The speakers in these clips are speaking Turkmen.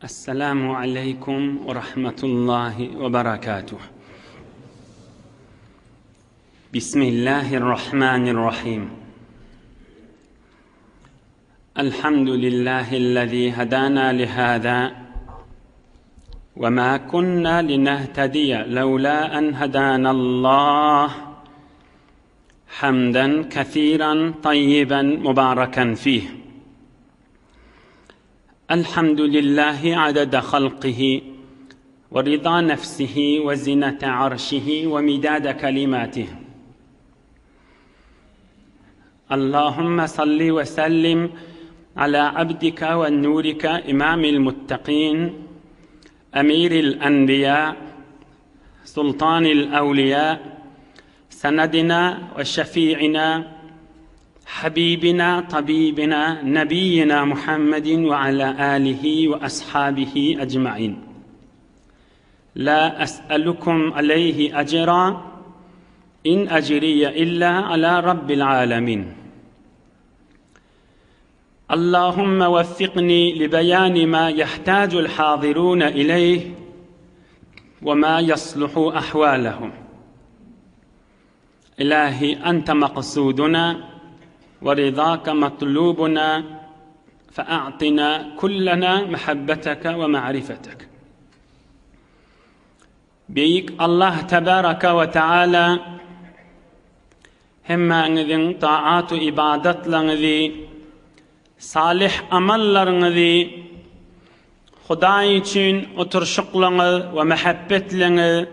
Esselamu aleýkum we rahmetullahi we barakatuh. Bismillahirrahmanirrahim. Elhamdülillahi'llezî hedâna lihâzâ ve mâ kunnâ linehtediye levlâ en hedânallah. Hamden kesiran tayyiben mübareken fih. Elhamdülillahi adede halkihi ve rida nefsihi ve zinete arşihi ve midade kelimatih. Allahümme salli ve sellim ala abdika ve nurika imamil muttaqin emiril enbiya sultanil evliya senedina ve şefi'ina Habibina, tabibina, nebiyina Muhammedin ve ala alihi ve ashabihi ecmain. La es'elukum aleyhi ecra, in ecriye illa ala rabbil alemin. Allahümme veffikni li beyani ma yahtacul hazirune ileyh ve ma yasluhu ahvalehum. Ilahi ente maksuduna we rizake matlubuna fe a'tina kullena mehabbeteke we ma'rifetek. Beýik Allah tebaraka we taala hemmäňiziň taat-u ibadatlaryňyzy, salyh amallaryňyzy Hudaý üçin oturyşyklaňyz we mähebbetleňiz,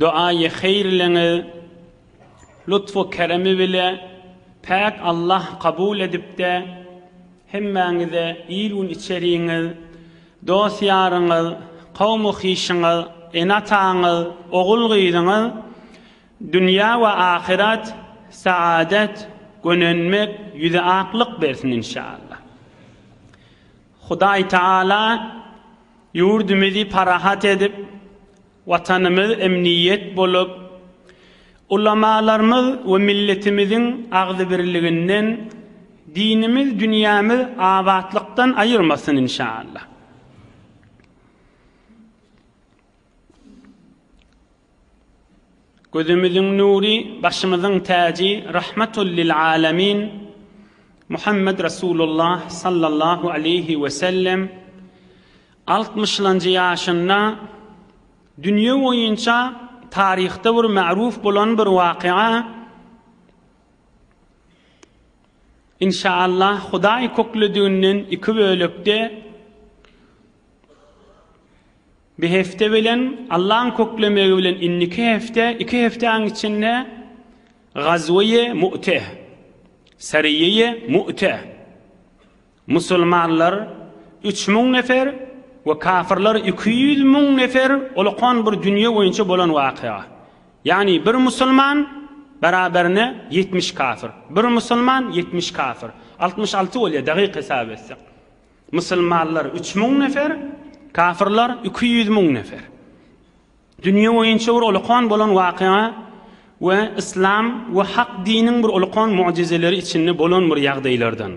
duaýy heýrleňiz lutfu keremi bile päk Allah kabul edipde hemmäňize il-gün içeriňiz, dost-ýaryňyz, kowmu-hyşyňyz, ene-ataňyz, ogul-gyzyňyz dünýä we ahyret saadet, gönenmek, ýüzi aklyk bersin inşallah. Hudaý Taala ýurdumyzy parahat edip, Watanymyz emniýet bolup, ulamalarymyz we milletimiziň agzybirliginden dinimiz, dünýämiz abatlykdan aýyrmasyn inşallah. Gözümiziň nury, başymyzyň täji Rahmatul lil alemin Muhammed Resulullah sallallahu aleýhi we sellem altmyşlanjy ýaşynda dünýe boýunça taryhda bir ma'ruf bolan bir waky'a İnşallah Hudaý köklediginden iki bölekde Bir hepde bilen, Allaň köklemegi bilen indiki hepde, iki hepdäň içinde Gazweýe Mu'te, Seriýeýe Mu'te, musulmanlar 3000 nefer we kafirler 200 müň nefer ulakan bir dünýe boýunça bolan wakyga. Ýagny bir musulman beraberine 70 kafir. Bir musulman 70 kafir. 66 bolýar dagyk hesap etsek. Musulmanlar 3000 nefer, kafirler 200 müň nefer. Dünýe boýunça bir ulakan bolan wakyga we yslam we hak diniň bir ulakan mujizeleri içinde bolan bir ýagdaýlardan.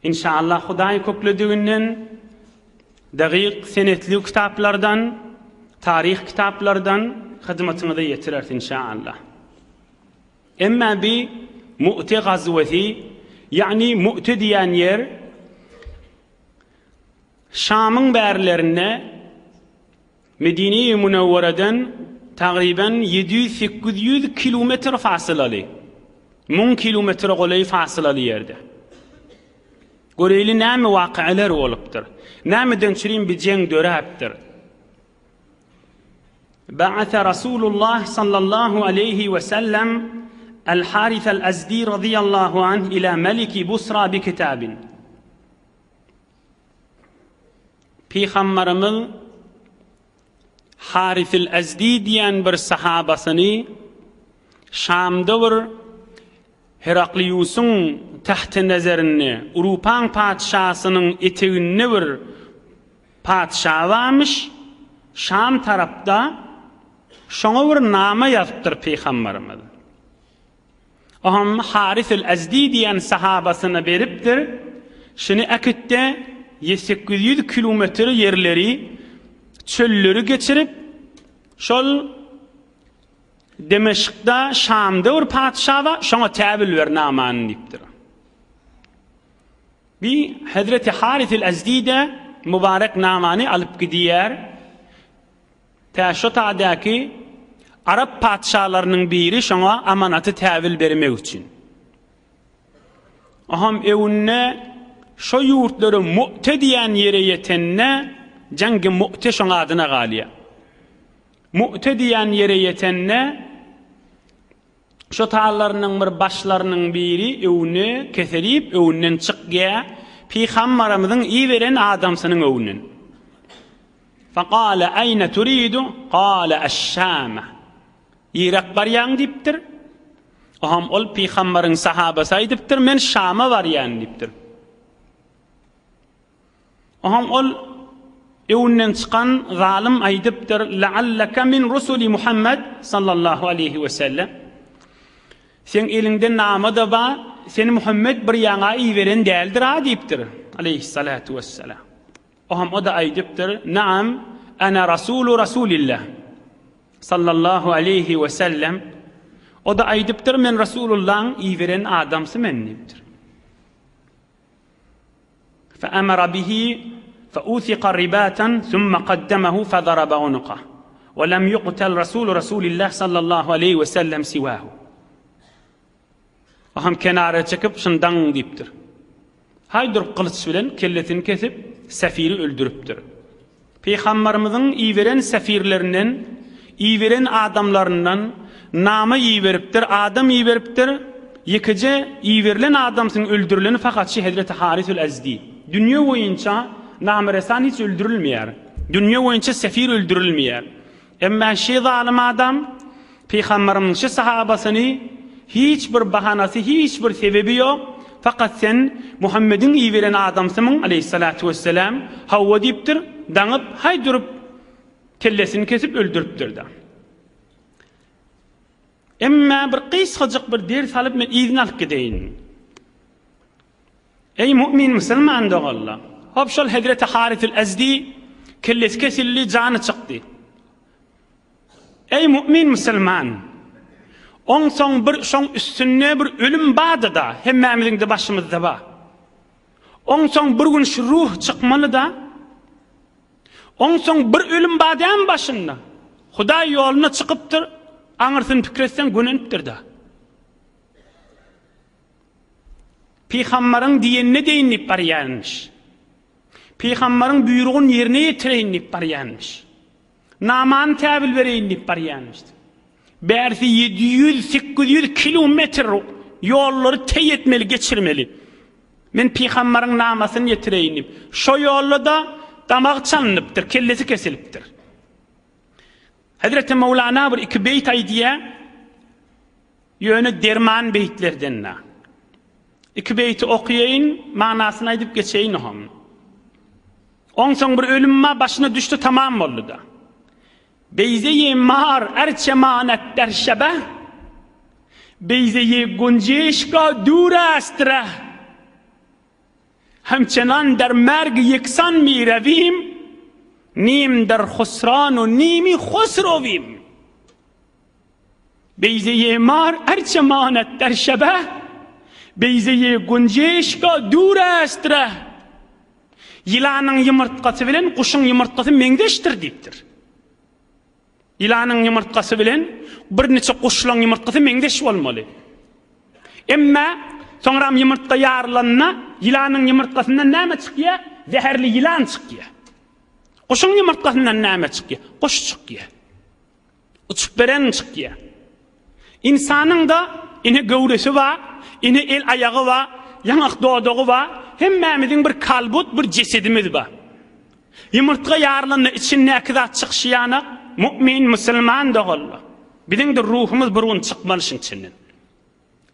Inşallah Hudaý köklediginden dagyk senetli kitaplardan, taryh kitaplardan hyzmatyňyza ýetireris inşallah. Emma bi Mu'te gazwesi, ýagny Mu'te diýen ýer Şamyň bärlerinde Medine-i Münewwereden tagryban 700-800 kilometr fasylaly, 1000 kilometre golaý fasylaly ýerde. Göreýli näme wakalar bolupdyr? Nämeden çürim bi jeň döräpdir? Ba'atha Rasulullah sallallahu aleýhi we sellem El-Haris el-Azdi radiyallahu anh ila Maliki Busra bi kitabin. Pygamberimiz Haris el-Azdi diýen bir sahabasyny Şamda bir Herakliusyň tahty nezerinde, Urupaň patyşasynyň eteginde bir Patyşa barmyş, Şam tarapda, şoňa bir nama ýazypdyr pygamberimiz. Oňam Harisül Ezdi diýen sahabasyna beripdir, şuny äkit-de, 800 kilometr ýerleri, çölleri geçirip, şol Demeşkda, Şamda bir patyşa bar, şoňa täwil ber namany diýipdir. Bi Hezreti Haris-el Ezdi-de mübarek namany alyp gidýär. Tä şo tadäki arap patyşalarynyň biri şoňa amanaty täwil bermek üçin. Oham öwünde şo ýurtlara Mu'te diýen ýere ýetende, Jeňgi Mu'te şoň adyna galýar. Mu'te diýen ýere ýetende, şo tallarynyň bir başlarynyň biri öwüne keselip, öwünden çykýar, Pygambarymyzyň iberen adamsynyň öwünden. Fekale eýne turidu? Kale eş-Şame. Yrak barýaň diýipdir. Oham ol pygambaryň sahabasy aýdypdyr, men Şama barýan diýipdir. Oham ol öwünden çykan zalym aýdypdyr, La'allaka min rusuli Muhammed sallallahu aleyhi we sellem. Seň eliňde nama-da bar, seni Muhammed bir ýaňa iberen däldir-a diýipdir, aleyhissalatu wesselam. Oham o-da aýdypdyr, Naam, ana rasulu rasulillah. Sallallahu aleýhi we sellem. O-da aýdypdyr, Men Rasulullahyň iberen adamsy men diýipdir. Fe emara bihi fe uthiqa ribatan thumma qaddamahu fe daraba unuqah. We lem yuqtal rasulu rasulillah sallallahu aleýhi we sellem siwahu. Aham kenara çekip, şuny daňyň diýipdir. Haý durup gylyç bilen kellesini kesip, sefiri öldüripdir. Pygambarymyzyň iberen sefirlerinden, iberen adamlaryndan nama iberipdir, adam iberipdir. Ýekeje iberilen adamsyň öldürileni fakat şi Hezreti Harisül Ezdi. Dünýe boýunça nameresan hiç öldürilmeýär. Dünýe boýunça sefir öldürilmeýär. Emma şi zalym adam Pygamberimiň şu sahabasyny hiç bir bahanasy, hiç bir sebebi ýok, fakat sen Muhammediň iberen adamsymyň, aleýhissalatu wesselam, hawa diýipdir, daňyp, haý durup, kellesini kesip öldüripdir-de. Emma bir gysgajyk bir ders alyp men yzyna alyp gideýin. Eý mu'min musulman doganlar! Hop şol Hezreti Harisül Ezdi kellesi kesildi, jany çykdy. Eý mu'min musulman! Onsoň bir şoň üstünde bir ölüm bardy-da, hemmämiziň-de başymyzda bar. Onsoň bir gün şu ruh çykmaly-da. Onsoň bir ölüm bar dämi başynda? Hudaý ýoluna çykypdyr, aňyrsyny pikir etseň gönenipdir-de. Pygambaryň diýenine deýin diýip barýarmyş. Pygambaryň buýrugyny ýerine ýetireýin diýip barýarmyş. Namany täwil bereýin diýip barýarmyş. Bärsi 700-800 kilometr ýollary teý etmeli, geçirmeli. Men pygambaryň namasyny ýetireýin diýip. Şo ýolda-da damagy çalynypdyr, kellesi kesilipdir. Hezreti Mewlana bir iki beýt aýdýar. Ýöne derman beýtlerden-dä. Iki beýti okaýaýyn, manasyny aýdyp geçeýin oham. Onsoň bir ölüm bar, başyna düşdi, tamam boldy-da. Beýzeýi mar erçe manet der şebe, Beýzeýi gunjeşka dür est reh. Hemçenan der merg ýeksan mi rewim, Nim der husran u nimi husrowim. Beýzeýe mar erçe manet der şebe, Beýzeýe gunjeşka dür est reh. Ýylanyň ýumurtgasy bilen guşuň ýumurtgasy meňzeşdir diýipdir. Ýylanyň ýumurtgasy bilen birniçe guşlaň ýumurtgasy meňzeş bolmaly. Emma soňram ýumurtga ýarylanda ýylanyň ýumurtgasyndan näme çykýar? Zäherli ýylan çykýar. Guşuň ýumurtgasyndan näme çykýar? Guş çykýar. Uçup beren çykýar. Ynsanyň-da ine göwresi bar, ine el-aýagy bar, ýaňak dodagy bar, hemmämiziň bir kalbut, bir jesedimiz bar. Ýumurtga ýarylanda içindäki zat çykyşy ýanak, mu'min, musulman doganlar, biziň-de ruhumyz bir gün çykmaly şuň içinden.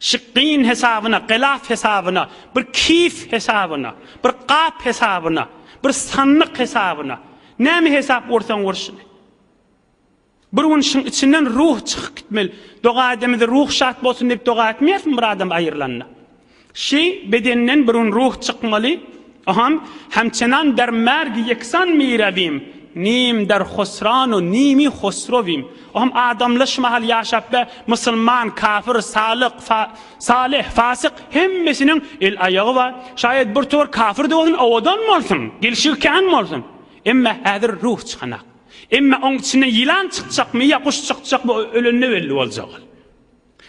Şykgyn hesabyna, gelaf hesabyna, bir kif hesabyna, bir gap hesabyna, bir sandyk hesabyna, näme hesap ursaň ur şuny. Bir gün şuň içinden ruh çykyp gitmeli. Doga edemizde ruh şat bolsun diýip doga etmeýäsmi bir adam aýrylanda? Şi bedenden bir gün ruh çykmaly. Oham, Hemçenan der merg ýeksan mirewim, nim der husranu nimi husrowim. Oham adamlar şu mahal ýaşap be, musulman, kafir, salyk, fa, salyh, fasyk hemmesiniň el-aýagy bar. Şaýat bir towar kafir-de bolsun, owadan bolsun, gelşigi kän bolsun. Emma häzir ruh çykanak. Emma oň içinden ýylan çykjakmy ýa guş çykjakmy ölende belli boljak ol.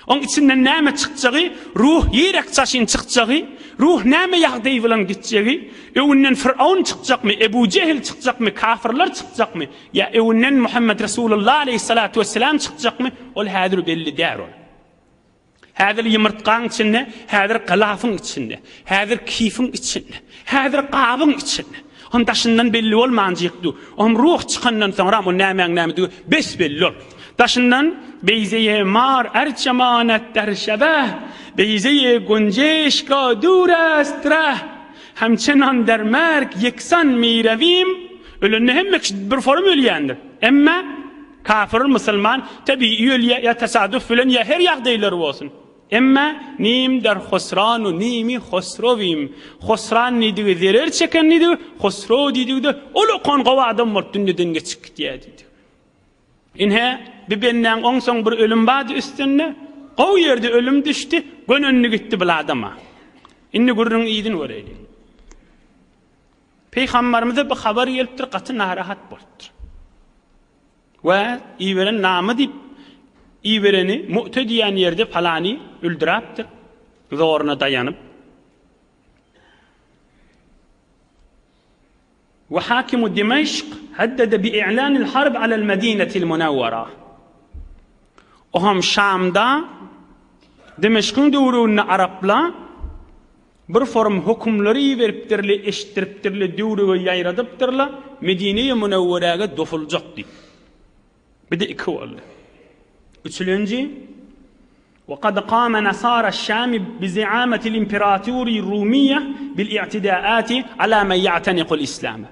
Oň içinden näme çykjagy, ruh ýerek çaşyn çykjagy, ruh näme ýagdaý bilen gitjegi, öňünden Fyrawn çykjakmy, Ebu Jehil çykjakmy, kafyrlar çykjakmy, ýa öňünden Muhammet Resulullah aleýhissalatu wesselam çykjakmy, ol häzir belli däl ol. Häzir ýumurtgaň içinde, häzir gylafyň içinde, häzir kifiň içinde, häzir gabyň içinde. Oň daşyndan belli bolmanjykdy. Oň ruh çykandan soňram ol nämäň nämedigi bes-belli ol. Daşyndan Beýzeýe mar ärçe manet der şebeh, Beýzeýe gunjeşk ra dur est reh, Hemçenan der merg ýeksan mirewim, Ölende hemme kişi bir forum ölýändir. Emma kafir, musulman tebigy ölýär ýa tesadüf bilen ýa her ýagdaýlary bolsun. Emma nim der husranu nimi husrowim. Husran diýdigi zerer çeken diýdigi, husrow diýdigi-de ulakan gowy adam bolup dünýeden geçip gidýär diýdigi. Ine, bi bendäň oňsoň bir ölüm bardy üstünde, gowy ýerde ölüm düşdi, gönendi gitdi bil adama. Indi gürrüň yzyny göreýliň. Pygamberimize bu habar gelipdir, gaty narahat bolupdyr. We iberen name diýip ibereni Mu'te diýen ýerde palany öldürapdyr, zoruna daýanyp. We hakimu Dimeşk haddede bi i'lanil harb alel Medinetil Munawwara. O hem Şamda Dimeşkiň döwründe arapla bir forum hökümleri iberipdirli, eşitdiripdirli, döwrüge ýaýradypdyrla, Medine-i Münewweräge dosuljak diýip. Bir-de iki boldy. Üçülenji, Ve kad kame nasara Şami bi zi'ametil imperaturi Rumiye bil i'tidaati ala men ya'taniqul İslame.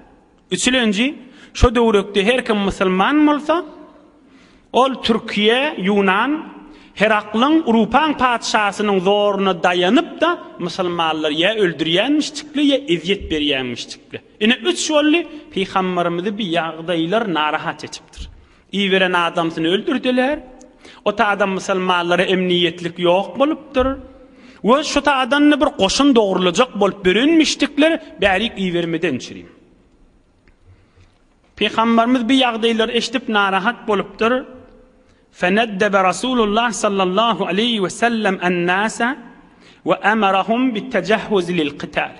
Üçülenji, şo döwrekde her kim musulman bolsa, ol Türkiýe, Ýunan, Heraklyň, Urupaň patyşasynyň zoruna daýanyp-da, musulmanlary ýa öldürýänmişjikli, ýa ezýet berýänmişjikli. Ine, üç boldy, pygamberimizi bi ýagdaýlar narahat etipdir. Iberen adamsyny öldürdiler. O taýdan musulmanlara emniýetlik ýok bolupdyr. We şu taýdan-da bir goşun dogrulajak bolup berenmişdikler, bärik ibermeden çürim. Pygamberimiz bu ýagdaýlary eşidip narahat bolupdyr. Feneddebe Rasulullah sallallahu aleýhi we sellem en-nasa we emerahum bit-tejehhuz lil-qital.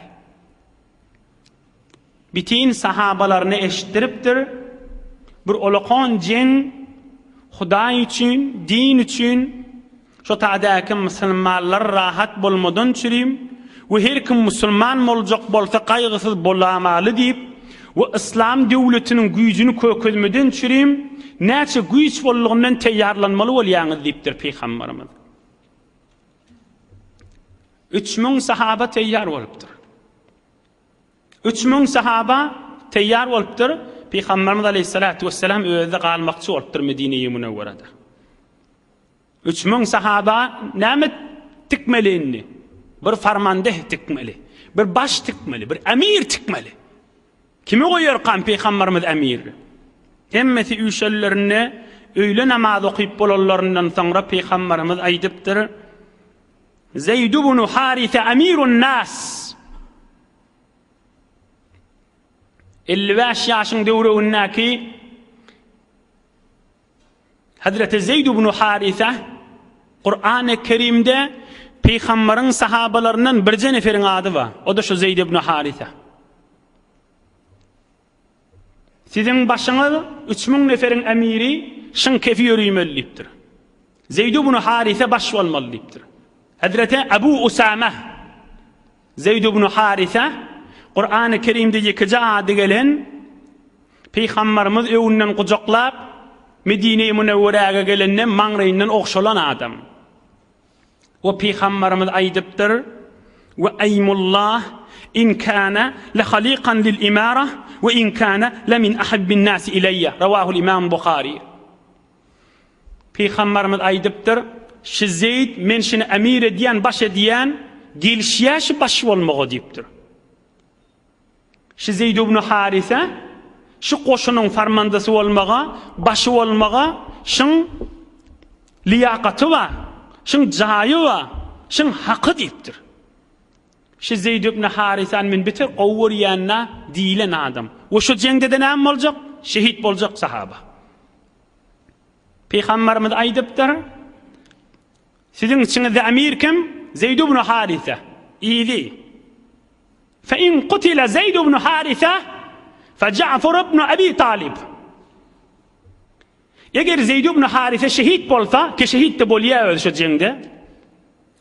Bitin sahabalaryna eşitdiripdir, Bir olakan jeň Hudaý üçin, din üçin, şo taýdaky musulmanlar rahat bolmadan çürim we her kim musulman boljak bolsa gaýgysyz bolamaly diýip we yslam döwletiniň güýjüni kökezmeden çürim näçe güýç bollugyndan teýýarlanmaly bolýaňyz diýipdir pygambarymyz. 3000 sahaba teýýar bolupdyr. 3000 sahaba teýýar bolupdyr. Pygamberimiz aleyhissalatu vesselam özi-de galmakçy bolupdyr Medine-i Münewwerede. 3000 sahaba näme tikmeli indi? Bir farmandeh tikmeli, bir baş tikmeli, bir emir tikmeli. Kimi goýarkam Pygamberimiz emir? Hemmesi üýşenlerinde öýle namaz okyp bolanlaryndan soňra Pygamberimiz aýdypdyr, Zeýd ibn Harise emirun nas. 55 ýaşyň döwregindäki Hazreti Zeýd ibn Harise Kur'an-ı Kerimde Peygamberin sahabalaryndan birje neferiň ady bar. O da şu Zeýd ibn Harise. Siziň başyňyz 3000 neferiň emiri şyň kefi ýörüýmeli diýipdir. Zeýd ibn Harise baş bolmaly diýipdir. Hazreti Abu Usama Zeýd ibn Harise Kur'an-ı Kerimde ýekeje ady gelen Pygamberimiz öňünden gujaklap Medine-i Münewweräge gelende maňraýyndan ogşalan adam. We Pygamberimiz aýdypdyr, We aýmullah in kana le halikan lil imara we in kana le min ahabbin nasi ileýe. Rawahul Imam Buhari. Pygamberimiz aýdypdyr, Şi Zeýd men şini emir edýän, baş edýän, gelişýä şi baş bolmaga diýipdir. Şu Zeýd ibn Harise şu goşunyň farmandasy bolmaga, başy bolmaga şyň liýakaty bar, şyň jaýy bar, şyň haky diýipdir. Şu Zeýd ibn Harisany men beter gowy görýän-dä diýlen adam. We şu jeňde-de näme boljak? Şehit boljak sahaba. Pygamberimiz aýdypdyr, Siziň içiňizde emir kim? Zeýd ibn Harise. Yzy. Fe in kutile Zeýd ibn Harise, fe Ja'far ibn Abi Talib. Eger Zeýd ibn Harise şehit bolsa, ki şehit de bolýar özi şu jeňde.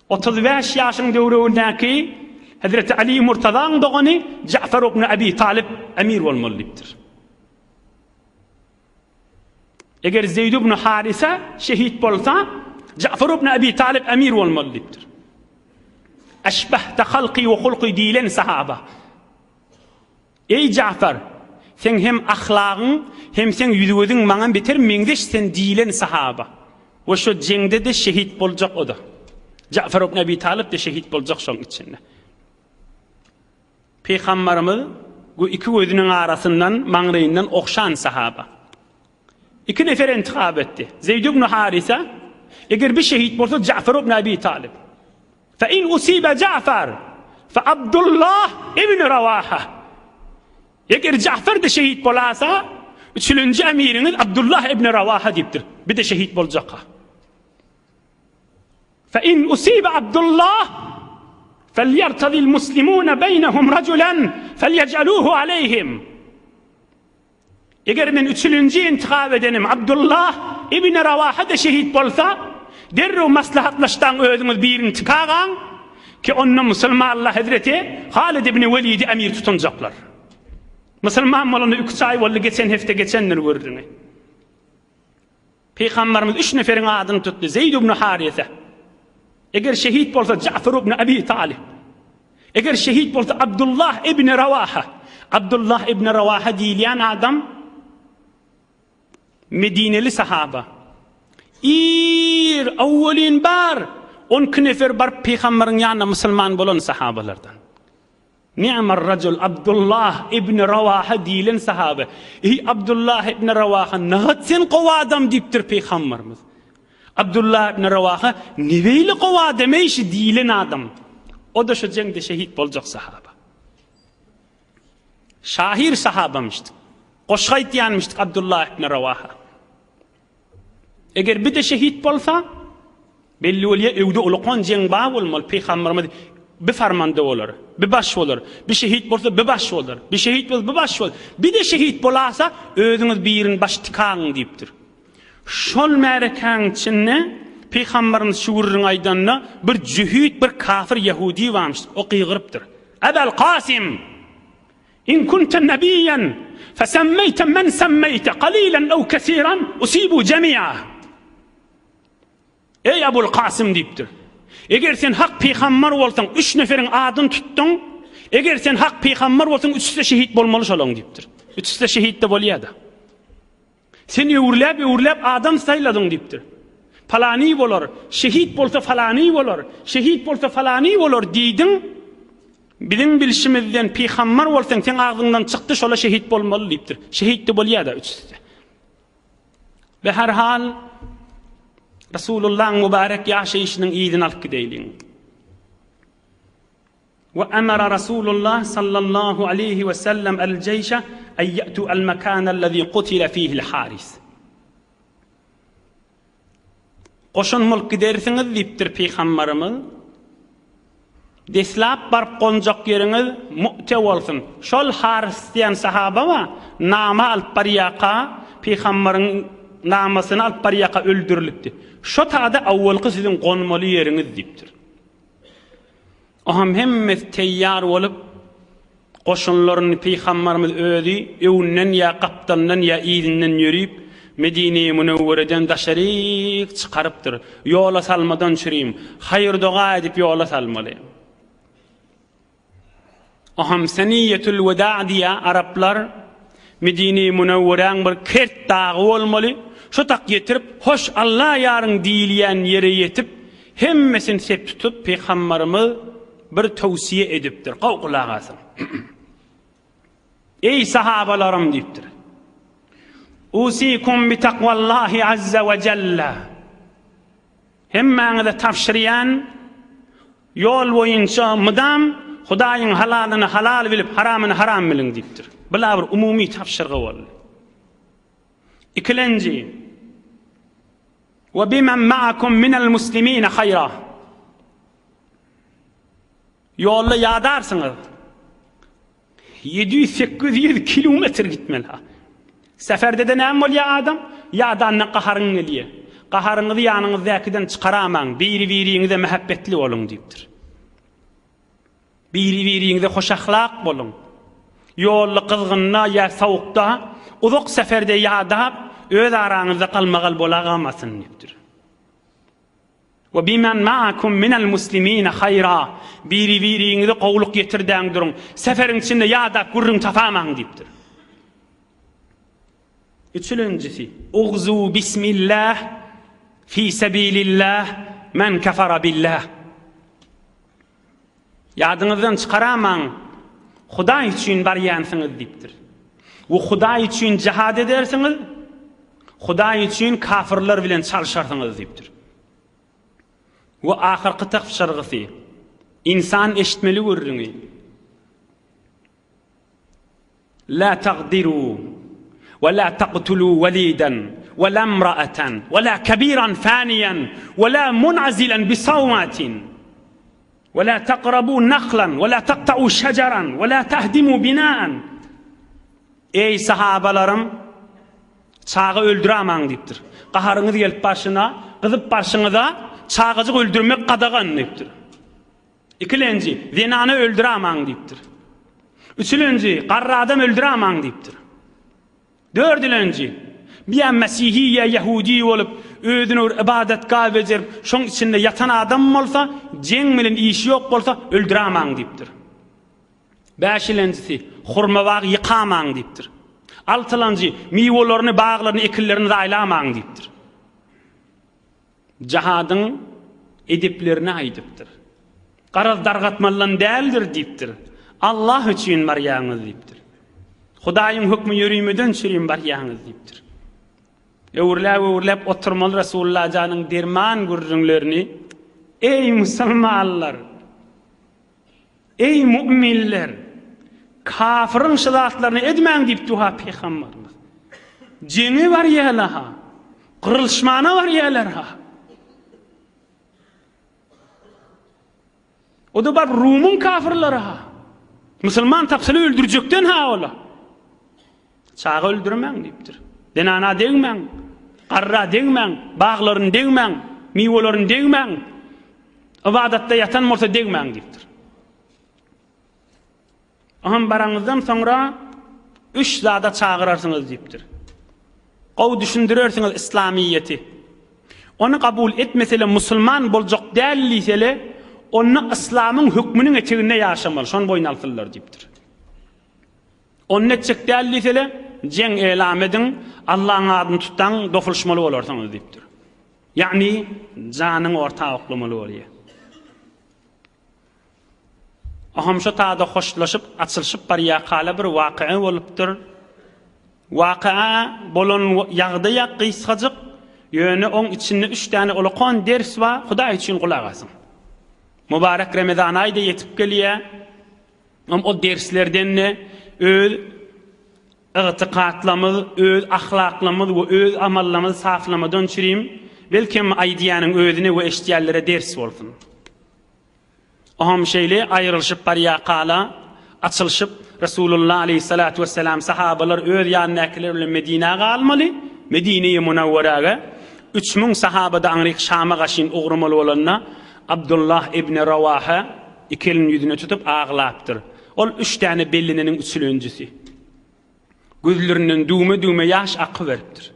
35 ýaşyň döwründäki Hazreti Ali Murtazaň dogany Ja'far ibn Abi Talib emir bolmaly diýipdir. Eger Zeýd ibn Harisa şehit bolsa, Ja'far ibn Abi Talib emir bolmaly diýipdir. Eşbehte halky we hulky diýlen sahaba. Eý Ja'far, seň hem ahlagyň, hem seň ýüz-gözüň maňa beter meňzeş sen diýlen sahaba. We şo jeňde-de şehit boljak o-da. Ja'far ibn Abi Talib de şehit boljak şoň içinde. Pygambarymyz bu iki gözüniň arasyndan, maňlaýyndan ogşan sahaba. Iki nefer intihap etdi. Zeýd ibn Harisa, eger bir şehit bolsa Ja'far ibn Abi Talib. Fe in usibe Ja'far, fe Abdullah ibn Rawaha. Eger Ja'far da şehit bolasa, üçülenji emiriňiz Abdullah ibn Rawaha diýipdir. Bir de şehit boljak. Fe in usibe Abdullah felyertadil muslimune beynehum raculen felyec'aluhu aleyhim. Eger men üçülinji intihap edenim Abdullah ibn Rawaha da şehit bolsa, derrew maslahatlaşdaň özüňiz birini tikagaň ki onda musulmanlar Hezreti Halid ibn Welidi emir tutunjaklar. Musulman bolanda 3 aý boldy, geçen hepde geçendir gürrüňi. Pygamberimiz üç neferiň adyny tutdy, Zeýd ibn Harise. Eger şehit bolsa Ja'far ibn Abi Talib. Eger şehit bolsa Abdullah ibn Rawaha. Abdullah ibn Rawaha diýilýän adam Medineli sahaba. Ir awwalin bar 12 nefer baryp pygamberiň ýanyna musulman bolan sahabalardan. Ni'mer rajul Abdullah ibn Rawaha diýlen sahaby. Eý Abdullah ibn Rawaha, nagat sen gowy adam diýipdir pygamberimiz. Abdullah ibn Rawaha ne beýle gowy adam eý şi diýlen adam. O-da şu jeňde şehit boljak sahaba. Şahyr sahabamyşdyk. Goşgy aýtýanmyşdyk Abdullah ibn Rawaha. Eger bir-de şehit bolsa, belli bolýar, öwde ulakan jeň bar bolmaly, pygamberimiz bir farmanda bolar, bir baş bolar, bir şehit bolsa bir baş bolar, bir şehit bolsa bir baş bolar, bir-de şehit bolasa, özüňiz birini baş tikaň diýipdir. Şol märekäň içinde pygamberimiz şu gürrüňi aýdanda bir jöhit, bir kafir ýehudi barmyş, o gygyrypdyr. Ebel Kasym! In kunte nebiýen fesemmeýte men semmeýte kalilen ew kesiran usibu jemia. Eý Abul Kasym diýipdir. Eger sen hak pygamber bolsaň, üç neferiň adyny tutduň, eger sen hak pygamber bolsaň, üçüsi-de şehit bolmaly şolaň diýipdir. Üçüsi-de şehit-de bolýar-da. Sen öwrüläp-öwrüläp adam saýladyň diýipdir. Palany bolar, şehit bolsa falany bolar, şehit bolsa falany bolar diýdiň. Biziň bilşimizden pygambar bolsaň, seň agzyňdan çykdy, şola şehit bolmaly diýipdir. Şehit-de bolýar-da üçüsi-de. Be her hal Resulullahyň mübarek ýaşaýşynyň yzyny alyp gideýliň. We emara Rasulullah sallallahu aleýhi we sellem el-jeýşe en ýe'tu el-mekânellezî kutile fîhil-Haris. Goşun bolup gidersiňiz diýipdir pygambarymyz. Deslap baryp gonjak ýeriňiz Mu'te bolsun. Şol Haris diýen sahaba bar, nama alyp barýarka, pygambaryň namasyny alyp barýarka öldürilipdi. Şo tada awwalky siziň gonmaly ýeriňiz diýipdir. Oňam hemmesi teýýar bolup, goşunlaryny pygambarymyz özi öňünden ýa gapdalyndan ýa yzyndan ýörüp, Medine-i Münewwereden daşaryk çykarypdyr. Ýola salmadan çürim, haýyr-doga edip ýola salmaly. Oňam Seniýetül Weda diýýär araplar, Medine-i Münewweräň bir kert dagy bolmaly, şo tak ýetirip, hoş Alla ýaryň diýilýän ýere ýetip, hemmesini sep tutup, pygambarymyz bir towsiýe edipdir. Gowy gulak asyň. Eý sahabalarym diýipdir. Usikum bi takwallahi azza we jalla. Hemmäňize tabşyrýan ýol boýunça mydam Hudaýyň halalyny halal bilip, haramyny haram biliň diýipdir. Bula bir umumy tabşyrgy boldy. Ikilenji Wa bimen ma'akum minel muslimina haýra. Ýolda ýadarsyňyz. 700-800 kilometr gitmeli. Seferde-de näme bolýar adam? Ýadanda gaharyň gelýär. Gaharyňyzy ýanyňyzdäkiden çykaramaň, biri-biriňize mähebbetli boluň diýipdir. Biri-biriňize hoşahlak boluň. Ýolda gyzgynda ýa sowukda, uzak seferde ýadap, öz araňyzda galmagal bolagamasyn diýipdir. We bimen ma'akum minel muslimine haýra, biri-biriňize gowulyk ýetirdäň duruň, seferiň içinde ýadap gürrüň tapamaň diýipdir. Üçülenjisi, Ugzu bismillah fi sebilillah men kefara billah. Ýadyňyzdan çykaramaň, Hudaý üçin barýansyňyz diýipdir. We Hudaý üçin jihad edersiňiz, Hudaý üçin kafirler bilen çalşarsyňyz diýipdir. We ahyrky tabşyrgysy, ynsan eşitmeli gürrüňi. La tagdiru we la taqtulu walidan we la imra'atan we la kebiran faniyan we la mun'azilan bi sawmatin we la taqrabu nahlan we la taqta'u şejeran we la tahdimu bina'an Eý sahabalarym çaga öldüramaň diýipdir. Gaharyňyz gelip başyna, gyzyp barşyňyza çagajyk öldürmek gadagan diýipdir. Ikilenji, zenany öldüramaň diýipdir. Üçülenji, garry adam öldüramaň diýipdir. Dördülenji, ýa mesihi ýa ýahudi bolup, özüne bir ybadatgah bejerip, şoň içinde ýatan adam bolsa, jeň bilen işi ýok bolsa, öldüramaň diýipdir. Bäşilenjisi, hurma bag ýykamaň diýipdir. Altylanjy, miwelerini, baglaryny, ekinlerini zaýlamaň diýipdir. Jahadyň edeplerini aýdypdyr. Garaz dargatmalydan däldir diýipdir. Allah üçin barýaňyz diýipdir. Hudaýyň hökmi ýörimeden çürim barýaňyz diýipdir. Öwürläp-öwürläp oturmaly Resulullah janyň derman gürrüňlerini Eý musulmanlar! Eý mu'minler! Kafyryň şu zatlaryny edmäň diýip duha pygamberimiz. Jeňe barýarlar-ha. Gyrylşmana barýarlar-ha. O-da bar Rumyň kafyrlary-ha. Musulman tapsalar öldürjekden-ha ola. Çaga öldürmäň diýipdir. Zenana degmäň, garra degmäň, baglaryny degmäň, miwelerini degmäň. Ybadatda ýatan bolsa degmäň diýipdir. Oňam baraňyzdan soňra üç zada çagyrarsyňyz diýipdir. Gowy düşündirersiňiz yslamyýeti. Ony kabul etmesele musulman boljak däl diýsele, onda yslamyň hökmüniň eteginde ýaşamaly, şony boýun alsynlar diýipdir. Ony etjek däl diýsele, jeň elam ediň, Allaň adyny tutsaň, dokulyşmaly bolarsyňyz diýipdir. Ýagny janyňy orta oklamaly bolýar. Oham şo tada hoşlaşyp, açylyşyp barýarkala bir waky'a bolupdyr. Waky'a bolan ýagdaýa gysgajyk, ýöne oň içinde üç däne ulakan ders bar, Hudaý üçin gulak asyň. Mübarek Remezan aýy-da ýetip gelýär. Hem o derslerden-de öz ygtykatlarymyz, öz ahlaklarymyz we öz amallarymyzy saflamadan çürim, belkem aýdýanyň özüne we eşidýänlere ders bolsun. Oňam şeýle aýrylyşyp barýarkala, açylyşyp, Resulullah aleýhissalatu wessalam sahabalar öz ýanyndakylar bilen Medinä galmaly, Medine-i Munawweräge, 3000 sahaba-da aňryk Şama gaşyn ugramaly bolanda, Abdullah ibn Rawaha Iki elini ýüzüne tutup aglapdyr. Ol üç däne belleneniň üçülenjisi. Gözlerinden düwme-düwme ýaş akyberipdir.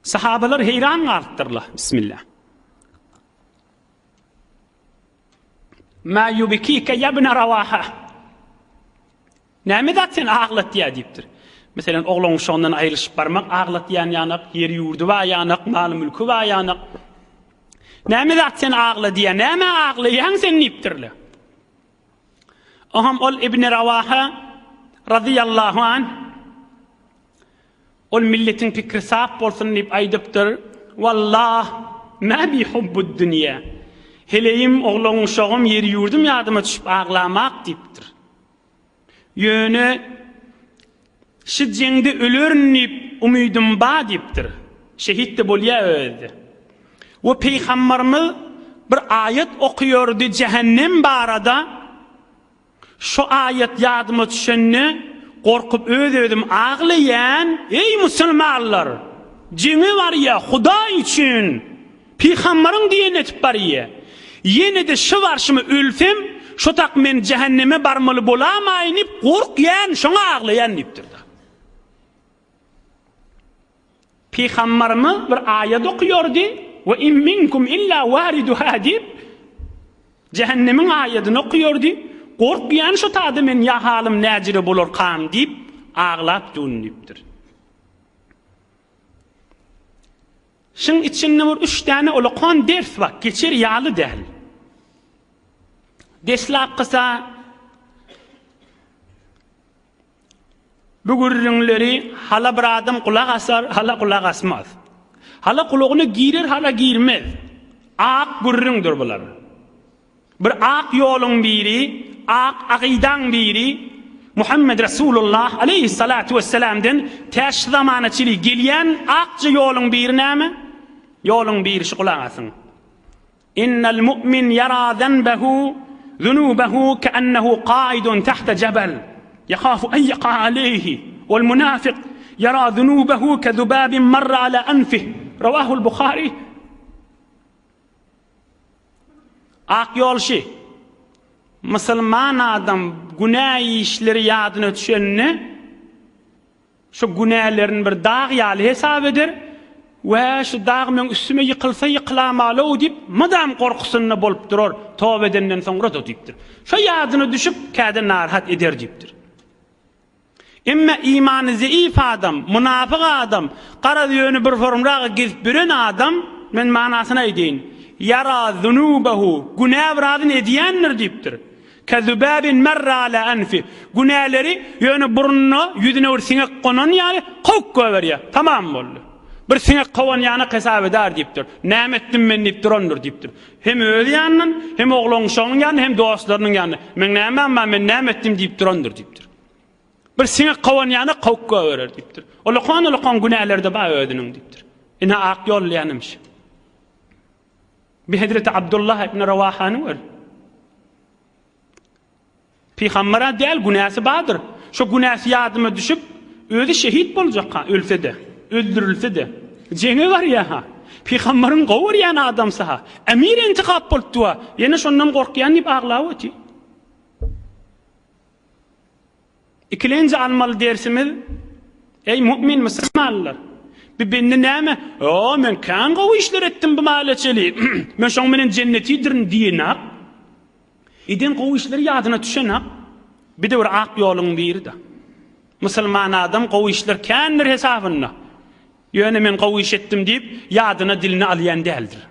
Sahabalar heýran galypdyrlar. Bismillah. Ma yubkika ya ibn Rawaha. Näme zat seni aglatýar diýipdir. Meselem, oglan uşagyndan aýrylyşyp barmak aglatýan ýanak, ýeri-ýurdy bar ýanak, maly-mülki bar ýanak. Näme zat seni agladýar, nämä aglaýaň sen diýipdirler. Oňam ol Ibn Rawaha. Razyýallahu anh ol milletiň pikri sap bolsun diýip aýdypdyr, Wallah, mä bi hubbud dünýä. Heleýim, oglan-uşagym, ýeri-ýurdum ýadyma düşüp aglamak diýipdir. Ýöne şi jeňde ölerin diýip umydym ba diýipdir. Şehit-de bolýa özi. We Pygambarymyz bir aýat okaýardy jähennem barada. Şo aýat ýadyma düşende, gorkup öz-özüm aglaýan, Eý, musulmanlar! Jeňe barýa, Hudaý üçin! Pygambaryň diýenini etip barýa. Ýene-de şy barşyma ölsem, şo tak men jähenneme barmaly bolamaýyn diýip gorkýan, şoňa aglaýan diýipdir-de. Pygambarymyz bir aýat okýardy, Ve in minkum illa wariduha diýip, jähennemiň aýadyny okýardy. Gorkýan şo tada men ýa halym näjire bolarkam diýip, aglap dun diýipdir. Şuň içinde bir üç däne ulakan ders bar, geçer ýaly däl. Deslapkysa Bu gürrüňleri hala bir adam gulak asar, hala gulak asmaz. Hala gulagyna girer, hala girmez. Ak gürrüňdir bular. Bir ak ýoluň biri, ak akydaň biri Muhammed Resulullah aleýhissalatu wesselamden tä şu zamana çenli gelýän akja ýoluň biri näme? Ýoluň biri şu gulak asyň. Innel mu'min ýara zenbehu, zunubehu ke'ennehu kaidun tahta jebel, ýehafu en ýeka aleýhi, wel munafik ýara zunubehu ke zubabin marra ala enfih. Rawahul Buhari. Ak ýol şi. Musulman adam günä işleri ýadyna düşende, Şu günälerini bir dag ýaly hesap eder, Wä, şu dag meň üstüme ýykylsa ýykylamalow diýip, mydam gorkusynda bolup durar, toba edenden soňra-da diýipdir. Şo ýadyna düşüp, käde narahat eder diýipdir. Emma imany zeýif adam, mynafyk adam, garaz ýöne bir formraga gezip ýören adam, men manysyny aýdaýyn, Ýara zunubehu, günä birazyny edýändir diýipdir. Kezubabin merra ala enfi. Günäleri ýöne burnuna, ýüzüne bir siňek gonan ýaly kowup goýberýär. Tamam boldy. Bir siňek kowan ýanak hesap eder diýipdir. Näme etdim men diýip durandyr diýipdir. Hem öz ýanyndan, hem oglan-uşagynyň ýanynda, hem dostlarynyň ýanynda. Meň nämäm bar, men näme etdim diýip durandyr diýipdir. Bir siňek kowan ýanak kowup goýberer diýipdir. Ulakan-ulakan günäleri-de bar özüniň diýipdir. Ine ak ýol diýýänim şu. Bir hezreti Abdullah ibn Rawahany gör. Pygamber-ä däl, günäsi bardyr. Şo günäsi ýadyma düşüp, özi şehit boljak-ha, ölse-de, öldürilse-de. Jeňe barýa-ha. Pygamberiň gowy görýän adamsy-ha. Emir intikap bolupdy-wa. Ýene şondan gorkýan diýip aglap otyr. Ikilenji almaly dersimiz, Eý mu'min musulmanlar! Bir bende näme, O, men kän gowy işler etdim bu mahala çeli, men şoň menen jennetidirin diýenak. Eden gowy işleri ýadyna düşenak. Bir-de bir ak ýoluň biri-de. Musulman adam gowy işler kändir hesabynda. Ýöne men gowy iş etdim diýip, ýadyna diline alýan däldir.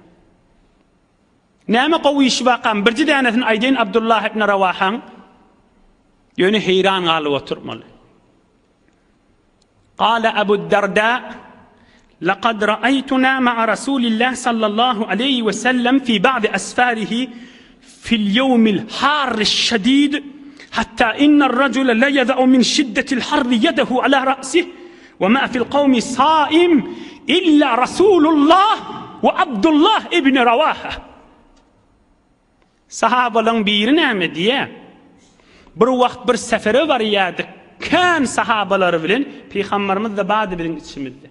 Näme gowy işi barkam, birji dänesini aýdaýyn Abdullah ibn Rawahaň. Ýöne heýran galyp oturmaly. Gala Abu Darda, Laqad ra'aytuna ma'a Rasulillah sallallahu aleýhi we sellem fi ba'd asfarihi fil ýewmil harri şedid hatta inner rajula la yada'u min şiddetil harri yedehu ala ra'sih we ma fil kawmi saim illa Rasulullah we Abdullah ibn Rawaha. Sahabalaň biri näme diýýär? Bir wagt bir sefere barýardyk, kän sahabalary bilen, Pygamberimiz-de bardy biziň içimizde.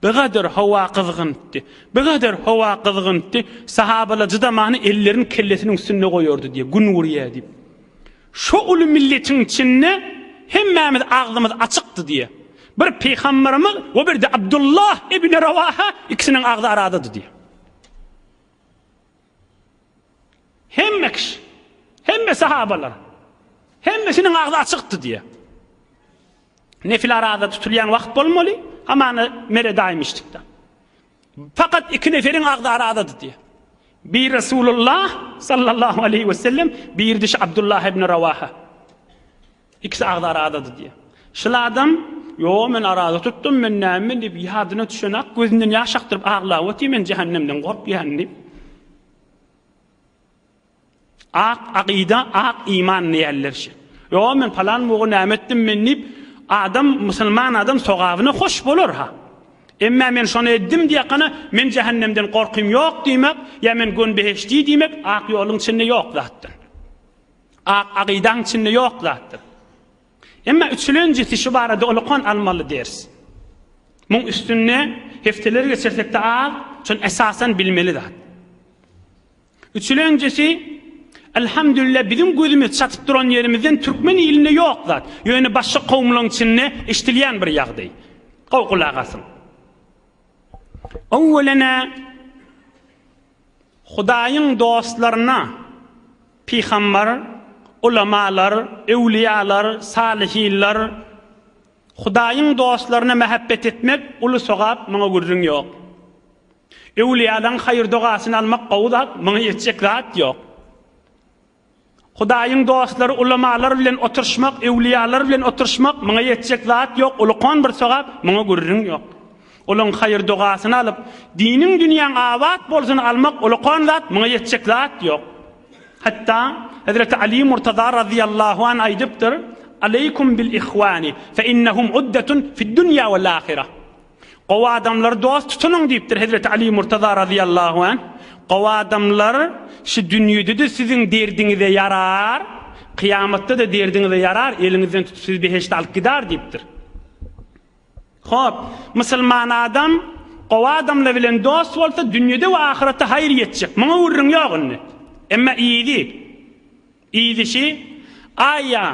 Bigadyr howa gyzgyndy. Bigadyr howa gyzgyndy. Sahabalar jydamany ellerini kellesiniň üstünde goýardy diýýär, gün urýar diýip. Şo uly milletiň içinde hemmämiz agzymyz açykdy diýýär. Bir Pygamberimiz we bir-de Abdullah ibn Rawaha ikisiniň agzy aradady diýýär. Hemme kişi, hemme sahabalar, hemmesiniň agzy açykdy diýýär. Nefil araza tutulýan wagt bolmaly, hamana mere daýym içdikde. Fakat iki neferiň agzy arazady diýýär. Bir Resulullah sallallahu aleyhi ve sellem, bir dişi Abdullah ibn Rawaha. Ikisi agzy arazady diýýär. Şul adam, Ýo, men araza tutdum, men näme men diýip, ýadyna düşenak, gözünden ýaş akdyryp aglap otyr, men jähennemden gorkýan diýip. Ak akyda, ak iman diýerler şi. Ýo, men palan mugy näme etdim men diýip, adam, musulman adam sogabyna hoş bolar ha. Emmä men şony etdim diýakana, men jähennemden gorkym ýok diýmek, ýa men gön behişdi diýmek ak ýoluň içinde ýok zatdyr. Ak akydaň içinde ýok zatdyr. Emma üçülenjisi şu barada ulukan almaly ders. Muň üstünde hepdeler geçirsekde az, şony esasan bilmeli zat. Üçülenjisi, Elhamdülillah biziň gözümiz çatyp duran ýerimizden türkmen ilinde ýok zat. Ýöne başga kowumlaryň içinde eşdilýän bir ýagdaý. Gowy gulak asyň. Owwelene Hudaýyň dostlaryna pygambar, ulamalar, öwliýalar, salyhinler, Hudaýyň dostlaryna mähebbet etmek uly sogap, muňa gürrüň ýok. Öwliýalaň haýyr-dogasyny almak gowy zat, muňa ýetjek zat ýok. Hudaýyň dostlary ulamalar bilen oturyşmak, öwliýalar bilen oturyşmak, muňa ýetjek zat ýok, ulukan bir sogap, muňa gürrüň ýok. Olaň haýyr-dogasyny alyp, diniň dünýäň abat bolsun almak ulukan zat, muňa ýetjek zat ýok. Hatda Hezreti Ali Murtaza razyýallahu anh aýdypdyr, Aleýkum bil ihwani, fe innehum uddetun fid-dunýa wal-ahireh. Gowy adamlary dost tutunyň diýipdir Hezreti Ali Murtaza razyýallahu anh. Gowy adamlar şu dünýede-de siziň derdiňize ýarar, kyýamatda-da derdiňize ýarar, eliňizden tutup sizi behişde alyp gidar diýipdir. Hop, musulman adam gowy adamlar bilen dost bolsa dünýede we ahyretde haýyr ýetjek. Muňa gürrüň ýok indi. Emma yzy, yzy şi, aýa,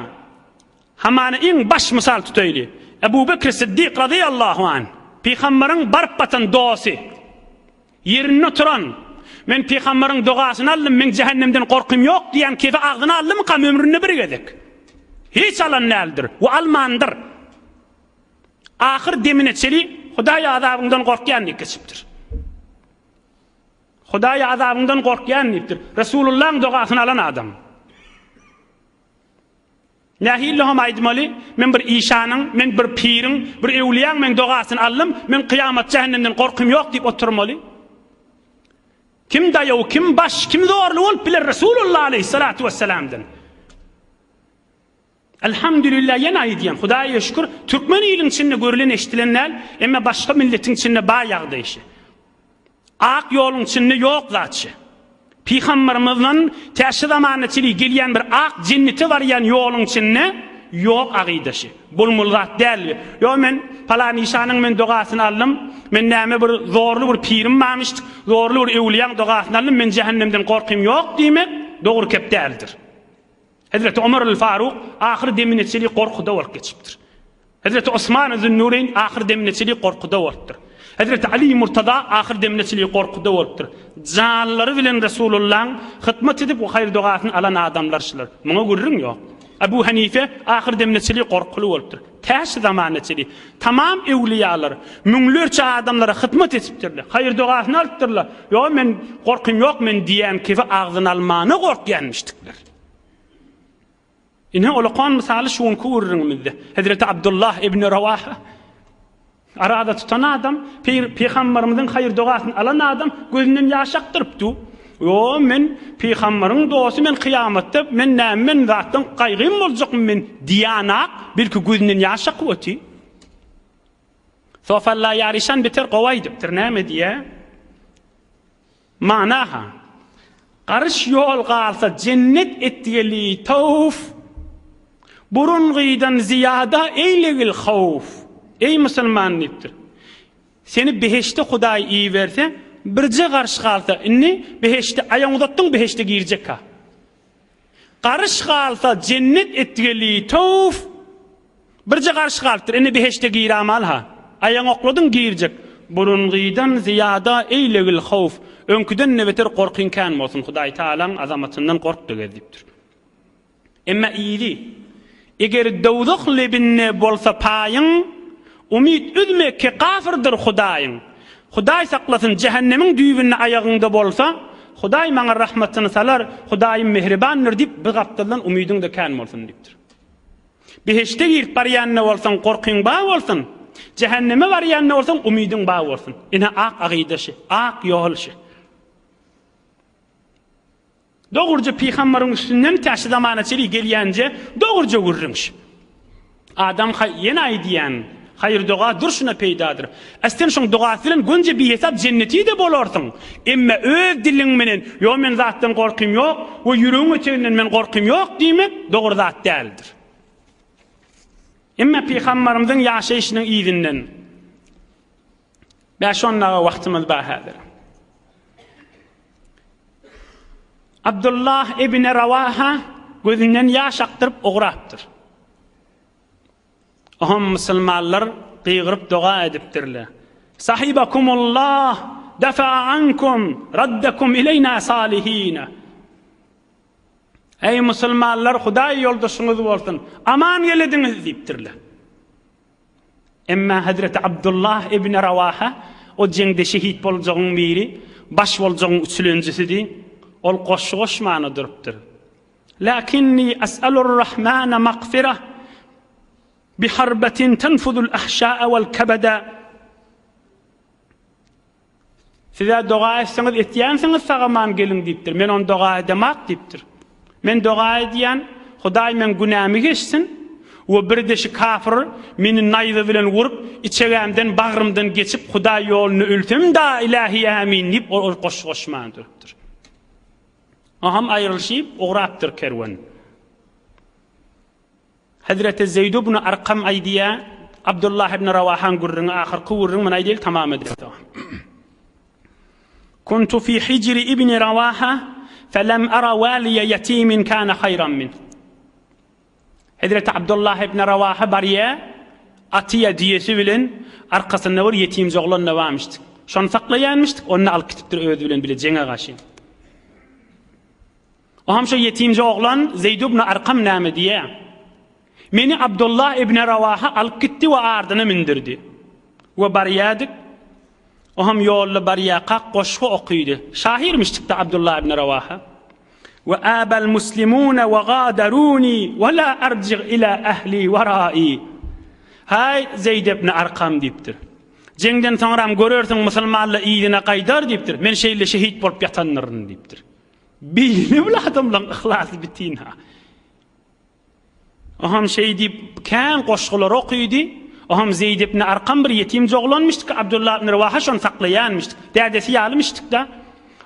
Hamana iň baş mysal tutaýly. Ebu Bekr Siddik razyýallahu anh, Pygambaryň baryp batan dosty. Ýerinde oturan, Men Pygambaryň dogasyny aldym, meň jähennemden gorkym ýok diýen kefi agzyna aldymykam ömründe bir gezek? Hiç alan däldir we almandyr. Ahyr demine çeli Hudaý azabyňdan gorkýan diýip geçipdir. Hudaý azabyňdan gorkýan diýipdir. Resulullahyň dogasyny alan adam. Nähili hem aýdmaly, men bir işanyň, men bir piriň, bir öwlüýäň meň dogasyny aldym, men kyýamat jähennemden gorkym ýok diýip oturmaly. Kim daýaw, kim baş, kim zorly bolup biler Resulullah aleyhissalatu vesselamdan. Elhamdülillah ýene aýdýan, Hudaýa şükür, türkmen iliň içinde görülen eşdilen däl, emma başga milletiň içinde bar ýagdaý şi. Ak ýoluň içinde ýok zat şi. Pygambarymyzdan tä şu zamana çenli gelýän bir ak jennete barýan ýoluň içinde ýok agyda şi. Bolmaly zat däl. Ýo men palan işanyň men dogasyny aldym. Men näme bir zorly bir pirim barmyş, zorly bir öwliýaň dogasyny aldym, men jähennemden gorkym ýok diýmek dogry kep däldir. Hezreti Omar el-Faruk ahyr demine çenli gorkuda bolup geçipdir. Hezreti Osman Zünnureýn ahyr demine çenli gorkuda bolupdyr. Hezreti Ali Murtaza ahyr demine çenli gorkuda bolupdyr. Janlary bilen Resulullaň hytmat edip we haýyr-dogasyny alan adamlar şular. Muňa gürrüň ýok. Abu Hanife ahyr demine çenli gorkuly bolupdyr. Tä şu zamana çenli tamam öwliýalar müňlerçe adamlara hytmat edipdirler. Haýyr-dogasyny alypdyrlar. Ýok men gorkym ýok men diýen kefi agzyna almana gorkýanmyşdyklar. Ine olakan mysaly şu günki gürrüňimizde. Hezreti Abdullah ibn Rawaha arada tutan adam, pygamberimiziň haýyr dogasyny alan adam gözünden ýaş akdyryp du. Ýo men pygamberiň dosty men kyýamatda men näme men zatdan gaýgym boljakmy men diýanak belki gözünden ýaş akyp oty. Sofalla ýaryşan beter gowy aýdypdyr näme diýä? Mana-ha, garyş ýol galsa jennet etgeli tawf, Burungydan zyýada eýlegil howf. Eý musulman diýipdir. Seni behişde Hudaý iberse, birje garyş galsa, indi behişde aýagyňy uzatdyň behişde girjek-ha. Garyş galsa jennet etgeli towf. Birje garyş galypdyr, indi behişde giramal-ha. Aýagyňy okladyň girjek. Burungydan zyýada eýlegil howf. Öňküden-de beter gorkyň kän bolsun, Hudaý Tagalaň azamatyndan gork-da gez diýipdir. Emma yzy, Eger dowzah lebinde bolsa paýyň, Umyt üzme ki gafyrdyr Hudaýyň. Hudaý saklasyn, jähennemiň düýbünde aýagyňda bolsa, Hudaý maňa rahmatyny salar, Hudaýym mähribandyr diýip, bir gapdaldan umydyň-da kän bolsun diýipdir. Behişde girip barýan-da bolsaň, gorkyň bar bolsun. Jähenneme barýan-da bolsaň, umydyň bar bolsun. Ine, ak agyda şi, ak ýol şi. Dogruja pygambaryň üstünden tä şu zamana çenli gelýänje dogruja gürrüň şi. Adam ýene aýdýan, haýyr doga durşuna peýdadyr. Äslen şoň dogasy bilen gönje bihesap jenneti-de bolarsyň. Emme öz diliň menen, ýo men zatdan gorkym ýok we ýüregiň eteginden men gorkym ýok diýmek dogry zat däldir. Emme pygambarymyzyň ýaşaýşynyň yzyndan bäş-on daga wagtymyz bar häzir. Abdullah ibn Rawaha gözünden ýaş akdyryp ugrapdyr. Oňam musulmanlar gygyryp doga edipdirler. Sahibakumullah dafa'a ankum raddakum ileýna salihina. Eý musulmanlar Hudaý ýoldaşyňyz bolsun, aman gelediňiz diýipdirler. Emma Hezreti Abdullah ibn Rawaha o jeňde şehit boljagyň biri, baş boljagyň üçülenjisidi. Ol goşgy goşmana durupdyr. Lakinni es'alur-Rahmana magfirah bi harbatin tenfuzul ahşa'a wal kebeda. Siz-ä doga etseňiz etýänsiňiz sag-aman geliň diýipdir. Men ony doga edemak diýipdir. Men doga edýän, Hudaý meň günämi geçsin we birde şi kafir meni naýza bilen urup, içegämden, bagrymdan geçip Hudaý ýolunda ölsem da ilähi ämin diýip ol goşgy goşman durupdyr. Aham aýrylyşyp ugrapdyr kerwen. Hezreti Zeýd ibn Arkam aýdýar, Abdullah ibn Rawahaň gürrüňi ahyrky gürrüň, muny aýdaýly tamam ederis. Kuntu fi hijri ibn Rawaha felem ara waliýe ýetimin kana haýran min. Hezreti Abdullah ibn Rawaha barýar, aty ýa düýesi bilen arkasynda bir ýetimje oglan-da barmyşdyk. Şony saklaýarmyşdyk, ony alyp gitipdir özi bilen bile jeňe garşy. Oňam şo ýetimje oglan Zeýd ibn Arkam näme diýýär? Meni Abdullah ibn Rawaha alyp gitdi we ardyna mündürdi. We barýardyk. Oňam ýolda barýarkak goşgy okydy. Şahyrmyşdykda Abdullah ibn Rawaha. We abal muslimuna we gadaruni we la arji ila ahli warai. Haý Zeýd ibn Arkam diýipdir. Jeňden soňram görersiň musulmanlar yzyna gaýdar diýipdir. Men şeýle şehit bolup ýatandyryn diýipdir. Beýle bir adamlaň yhlasy bitin-ha. Oham şeý diýip kän goşgular okydy. Oham Zeýd ibn Arkam bir ýetimje oglanmyşdyk, Abdullah ibn Rawaha şony saklaýanmyşdyk. Dädesi ýalymyşdyk-da.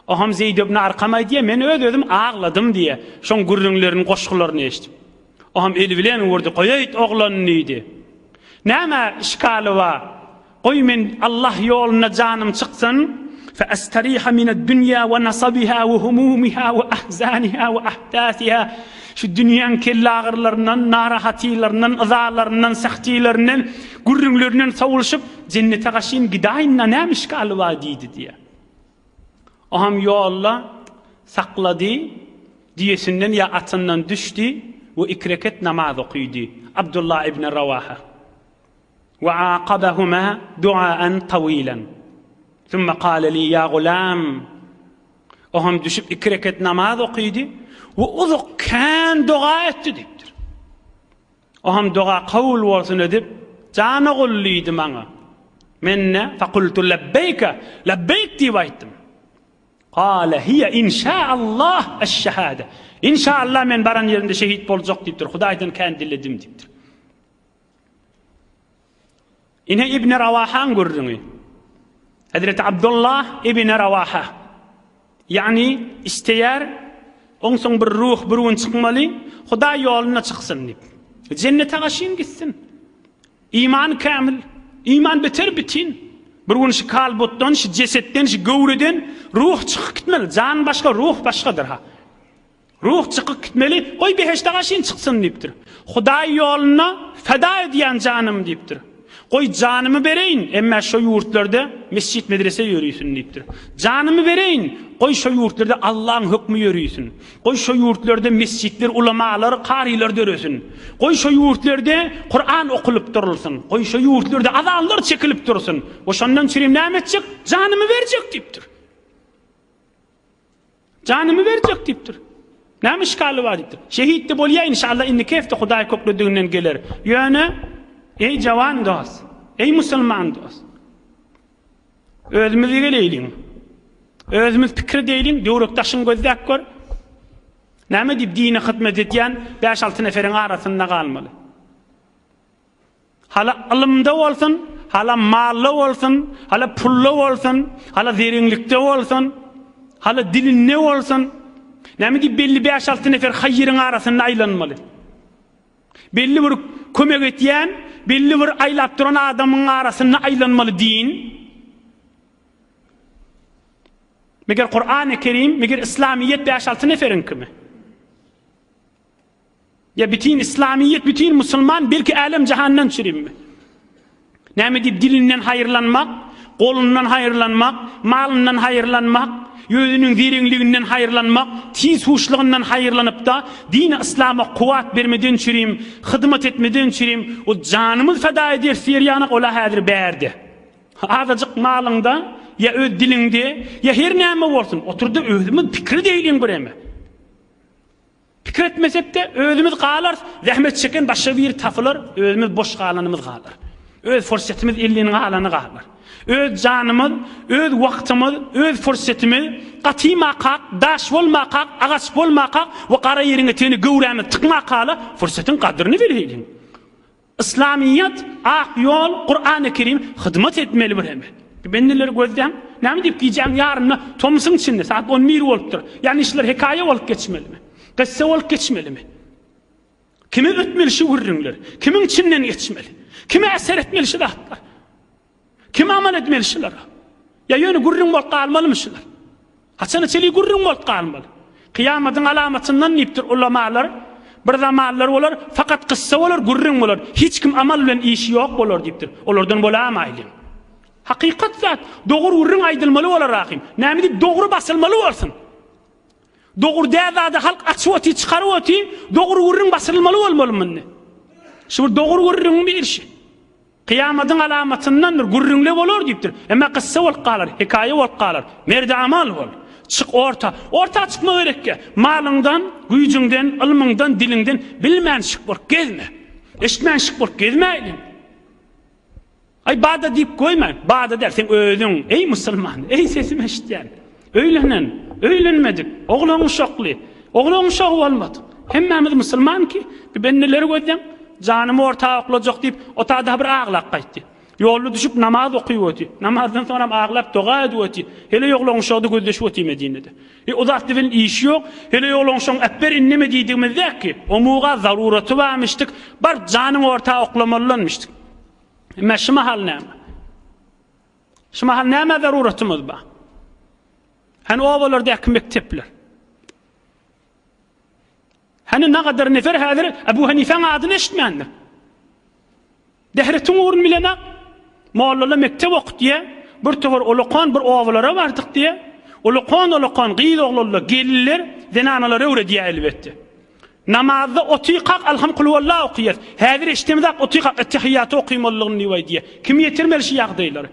Oham Zeýd ibn Arkam aýdýar, men öz-özüm agladym diýýär. Şoň gürrüňlerini, goşgularyny eşidip. Oham eli bilen urdy, goýaýt oglany diýdi. Näme işgali bar? Goý men Allah ýolunda janym çyksyn, fe estariha mined-dünýä we nasabiha we humumiha we ahzaniha we ahdasiha, şu dünýäň kelleagyrylaryndan, narahatylaryndan, yzalaryndan, sahtilerinden, gürrüňlerinden sowulyşyp, jennete gaşyn gidaýyn-da näme işgali bar diýdi diýýär. Oham ýolda saklady, düýesinden ýa atyndan düşdi we iki reket namaz okydy. Abdullah ibn Rawaha. Wa aqabahuma duaan tawilan. Summa kale li ya gulam. O hem düşüp iki reket namaz okydy we uzak kän doga etdi diýipdir. O hem doga kabul bolsun edip, jan ogul diýdi maňa. Men ne fakultu labbeýke, labbeýk diýip aýtdym. Kale hiýe inşaallah eş-şehade. İnşaallah men baran ýerimde şehit boljak diýipdir. Hudaýdan kän diledim diýipdir. Ine Ibn Rawahaň gürrüňi. Hezreti Abdullah Ibn Rawaha. Ýagny isleýär, oňsoň bir ruh bir gün çykmaly, Hudaý ýoluna çyksyn diýip. Jennete gaşyn gitsin. Iman kämil, iman beter bitin. Bir gün şu kalbutdan, şu jesetden, şu göwreden ruh çykyp gitmeli. Jan başga, ruh başgadyr ha. Ruh çykyp gitmeli, goý behişde gaşyn çyksyn diýipdir. Hudaý ýolunda feda edýän janymy diýipdir. Goý janymy bereýin, emmä şo ýurtlarda mesjit-medrese ýörisin diýipdir. Janymy bereýin, goý şo ýurtlarda Allaň hökmi ýörisin. Goý şo ýurtlarda mesjitler, ulamalar, karylar döresin. Goý şo ýurtlarda Kuran okulyp durulsyn. Goý şo ýurtlarda azanlar çekilip dursun. We şondan çürim näme etjek? Janymy berjek diýipdir. Janymy berjek diýipdir. Näme işgali bar diýipdir. Şehit-de bolýa inşallah indiki hepde Hudaý köklediginden geler. Ýöne, eý jawan dost, eý musulman dost. Özümiz geleýliň. Özümiz pikir edeýliň, döwrek daşyň gözläp gör. Näme diýip dine hyzmat edýän bäş-alty neferiň arasynda galmaly. Hala ylymda bolsun, hala malda bolsun, hala pulda bolsun, hala zereňlikde bolsun, hala dilinde bolsun. Näme diýip belli bäş-alty nefer haýyryň arasynda aýlanmaly. Belli bir kömek etýän, belli bir aýlap duran adamyň arasynda aýlanmaly din. Meger Kur'an-ı Kerim, meger İslamiyet bäş-alty neferiňkimi? Ýa bütin Islamiyet, bütin musulman belki älem jahandan çürimmi? Näme diýip dilinden haýyrlanmak, golundan haýyrlanmak, malyndan haýyrlanmak, özüniň zereňliginden haýyrlanmak, tiz huşlugyndan haýyrlanypda, dini yslama kuwwat bermeden çürim, hyzmat etmeden çürim, o janymyz feda ederis diýer ýanak ola häzir bärde. Azajyk malyňda ýa öz diliňde ýa her näme bolsun, oturda özümiz pikir edeýliň bireme. Pikir etmesek-de, özümiz galarys, zähmet çeken başga biri tapylar, özümiz boş galanymyz galar. Öz fursatymyz elden galany galar. Öz janymyz, öz wagtymyz, öz fursatymyz gatymakak, daş bolmakak, agaç bolmakak we gara ýeriň etegine göwrämiz tykmakala fursatyň gadryny bileliň. Yslamyýet, ak ýol, Kurany Kerim hyzmat etmeli bir heme. Bendeleri gözläň, näme diýip gijäň ýarynda tomsuň içinde saat 11 bolupdyr. Ýagny şular hekaýa bolup geçmelimi? Kyssa bolup geçmelimi? Kime ötmeli şu gürrüňler? Kimiň içinden geçmeli? Kime eser etmeli şu zatlar? Kim amal etmeli şulara? Ýa ýöne gürrüň bolup galmalymy şular? Haçana çenli gürrüň bolup galmaly? Kyýamatyň alamatyndan diýipdir ulamalar, bir zamanlar bolar, fakat kyssa bolar, gürrüň bolar. Hiç kim amal bilen işi ýok bolar diýipdir. Olardan bolamaýlyň. Hakykat zat, dogry gürrüň aýdylmaly bolar ahym. Näme diýip dogry basylmaly bolsun? Dogry däl zady halk açyp otyr, çykaryp otyr, dogry gürrüň basyrylmaly bolmaly muny. Şu bir dogry gürrüňiň bir işi. Kyýamadyň alamatyndandyr, gürrüňle bolar diýipdir. Emma kyssa bolup galar, hekaýa bolup galar. Merdi amal bol. Çyk orta. Orta çykma gerekge. Malyňdan, güýjüňden, ylmyňdan, diliňden bilmän şyk bolup gezme. Eşitmän şyk bolup gezmäýliň. Aý bada diýip goýma. Bada däl, sen özüň, eý musulman, eý sesimi eşitýän. Öýlenen, öýlenmedik, oglan uşakly, oglan uşagy bolmadyk. Hemmämiz musulman ki, bir bendeleri gözleň, janymy orta oklajak diýip, otada bir aglap gaýtdy. Ýolda düşüp namaz okyp oty. Namazdan soňram aglap doga edip oty. Heleý oglan uşagda gözleşip oty Medinede. E o zatda bilen işi ýok. Heleý oglan uşagyň äpber indeme diýdigimiz ki, omuga zaruraty barmyşdyk. Bar janyň orta oklamalylanmyşdyk. Emma şu mahal näme? Şu mahal nämä zaruratymyz bar? Hany obalardaky mekdepler? Hany nagadar nefer häzir Ebu Hanifäň adyny eşitmändir. Dähretiň ugruny bilenak. Mollalar mekdep okutýar. Bir topar ulakan bir obalara bardyk diýär. Ulakan-ulakan gyz oglanlar, gelinler zenanalara öwredýär elbetde. Namazda otykak Alham kulwalla okyýas. Häzir eşdemizak otykak Ettehiýaty okymalydygyny diýip aýdýar. Kim ýetirmeli şu ýagdaýlary?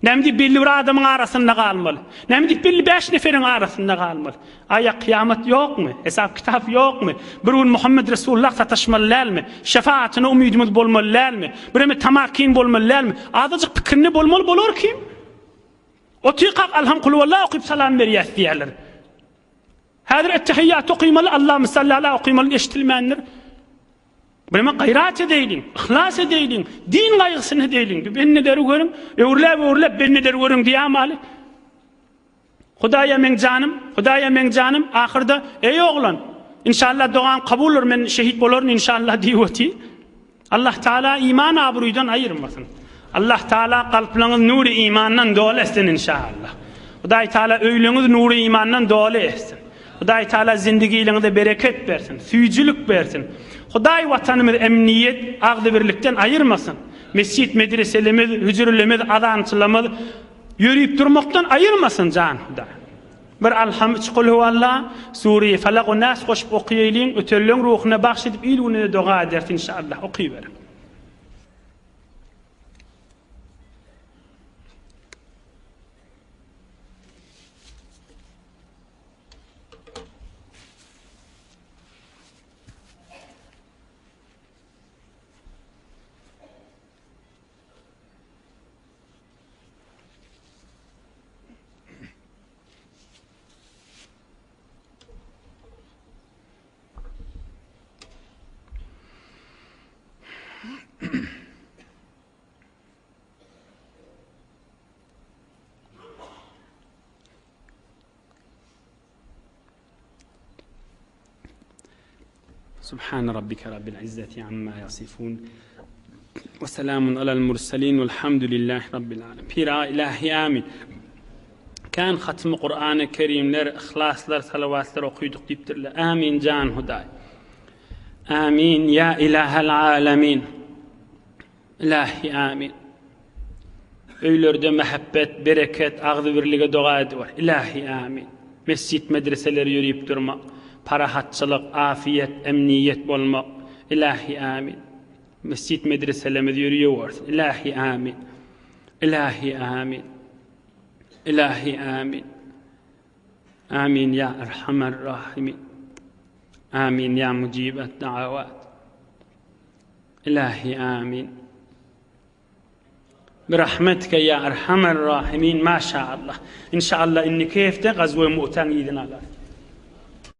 Näme diýip belli bir adamyň arasynda galmaly? Näme diýip belli bäş neferiň arasynda galmaly? Aýa kyýamat ýokmy? Hesap kitap ýokmy? Bir gün Muhammed Resulullah sataşmaly dälmi? Şefaatyna umydymyz bolmaly dälmi? Bireme tamakin bolmaly dälmi? Azajyk pikirinde bolmaly bolar kim? Otykak Alham kulwalla okyp salam berýäs diýýärler. Häzir Ettehiýýat okymaly, Allahümme salli ala okymaly eşitilmändir. Bireme gaýrat edeýliň, yhlas edeýliň, din gaýgysyny edeýliň. Bir bendeleri görüň, öwrüläp-öwrüläp bendeleri görüň diýämaly. Hudaýa meň janym, Hudaýa meň janym, ahyrda, eý oglan, inşallah dogaň kabuldyr, men şehit bolaryn inşallah diýip otyr. Allah Taala iman abruýdan aýyrmasyn. Allah Taala kalplaňyz nury imandan doly etsin inşallah. Hudaý Taala öýleňiz nury imandan doly etsin. Hudaý Taala zindigiliňize bereket bersin, süýjülik bersin. Hudaý watanymyzy emniýet, agzybirlikden aýyrmasyn. Mesjit, medreselemiz, hüjrelemiz, azançylamyz ýörüp durmakdan aýyrmasyn jan Hudaý. Bir Alham, üç Kulhuwalla, Sure-i Falak we Nas goşup okaýalyň, ötenleň ruhuna bagş edip il-gününe doga ederis inşallah. Okyberiň. Subhane rabbike rabbil izzeti amma yasifun. Ve selamun alel murselin velhamdülillahi rabbil alemin. Pira ilahi amin. Kän hatymy Kur'an-ı Kerimler, ihlaslar, salawatlar okydyk diýipdirler. Amin jan Hudaý. Amin ya ilahel alemin. Ilahi amin. Öýlerde mähebbet, bereket, agzybirlige doga ediber. Ilahi amin. Mesjit, medreseler ýörüp durmak, parahatçylyk, afiýet, emniýet bolmak. Ilahi amin. Mesjit, medreselerimiz ýörüýewersin. Ilahi amin. Ilahi amin. Ilahi amin. Amin ya erhamer rahimin. Amin ya mujibet da'avat. Ilahi amin. Birahmetike ya erhamer rahimin. Maşallah. İnşallah indiki hepde Gazwe Mu'taň yzyny alarys.